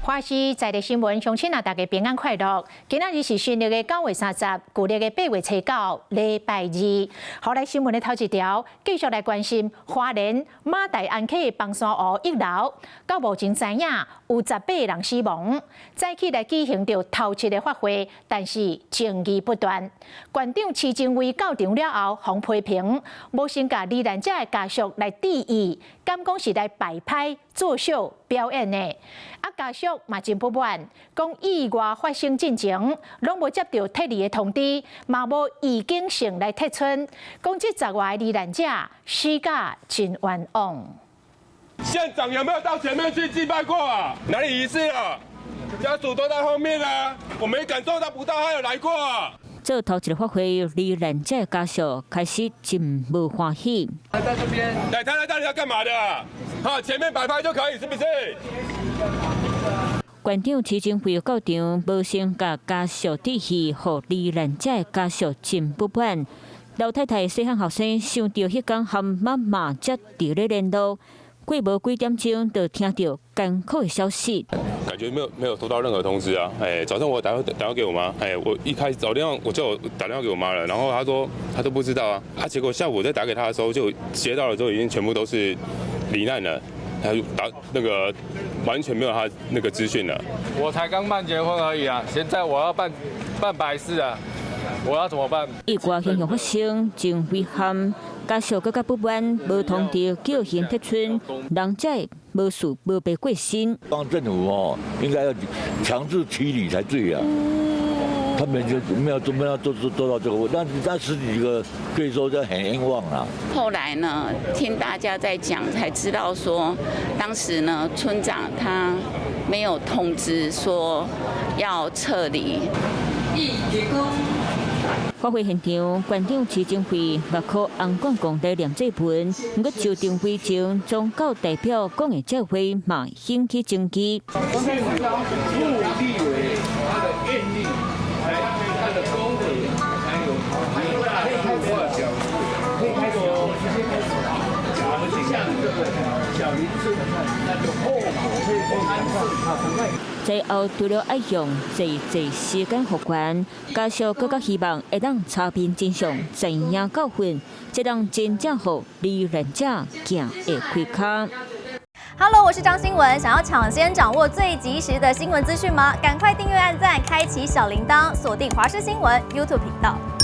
華視在地新聞，鄉親啊，大家平安快樂。今仔日是新曆的9月30，舊曆的8月初9，禮拜二。好，來新聞的頭一條，繼續來關心花蓮馬大安溪枋山湖溢流，到目前知影有18個人死亡。早起來舉行著頭七的法會，但是爭議不斷。縣長徐榛蔚到場了後，予批評，無先共罹難者的家屬來致意，敢講是來擺拍作秀表演的。啊，家屬嘛真不滿，講意外發生進前，攏無接著撤離的通知，嘛無預警性來撤村，講這十外个罹難者死甲真冤枉。縣長有沒有到前面去祭拜過啊？哪裡儀式啊？家屬都在後面啊，我沒感受到不到他有來過啊。做頭一個法會，罹難者家屬開始真無歡喜。他在這邊，來，他來到底要幹嘛的？好，前面擺拍就可以，是不是？縣長徐榛蔚到場，無先共家屬致意，予罹難者家屬真不滿。老太太細漢後生想著彼工和媽媽才佇咧聯絡，過無幾點鐘就聽著艱苦的消息。感覺沒有收到任何通知啊！哎，早上我打電話給我媽，哎，我一開始早電話我就打電話給我媽了，然後她說她都不知道啊，啊，結果下午我再打給她的時候，就接到了之後已經全部都是罹難了。他就打那個完全沒有他那個資訊了。我才剛辦結婚而已啊，現在我要辦白事啊，我要怎麼辦？意外現象發生真遺憾，家屬閣較不滿，無通知叫人撤村，人才會無事無白過身。幫政府哦，應該要強制驅離才對啊。他們就沒有做到這個，那十幾個可以說就很冤枉啊。後來呢，聽大家在講，才知道說，當時呢，村長他沒有通知說要撤離。法會現場，縣長徐榛蔚、外科洪冠公來念祭文，毋過就定規前，宗教代表講的這話嘛引起爭議。立委他的願力，他的功德才有可以開始，可以開始，直接開始。假如像這個小林村，那就後果會非常大。最後除了愛用濟濟時間復原，家屬閣較希望會當查明真相，知影教訓，才當真正予罹難者行會開跤。 Hello，我是張新聞，想要搶先掌握最及時的新聞資訊嗎？趕快訂閱、按讚、開啟小鈴鐺，鎖定華視新聞 YouTube 頻道。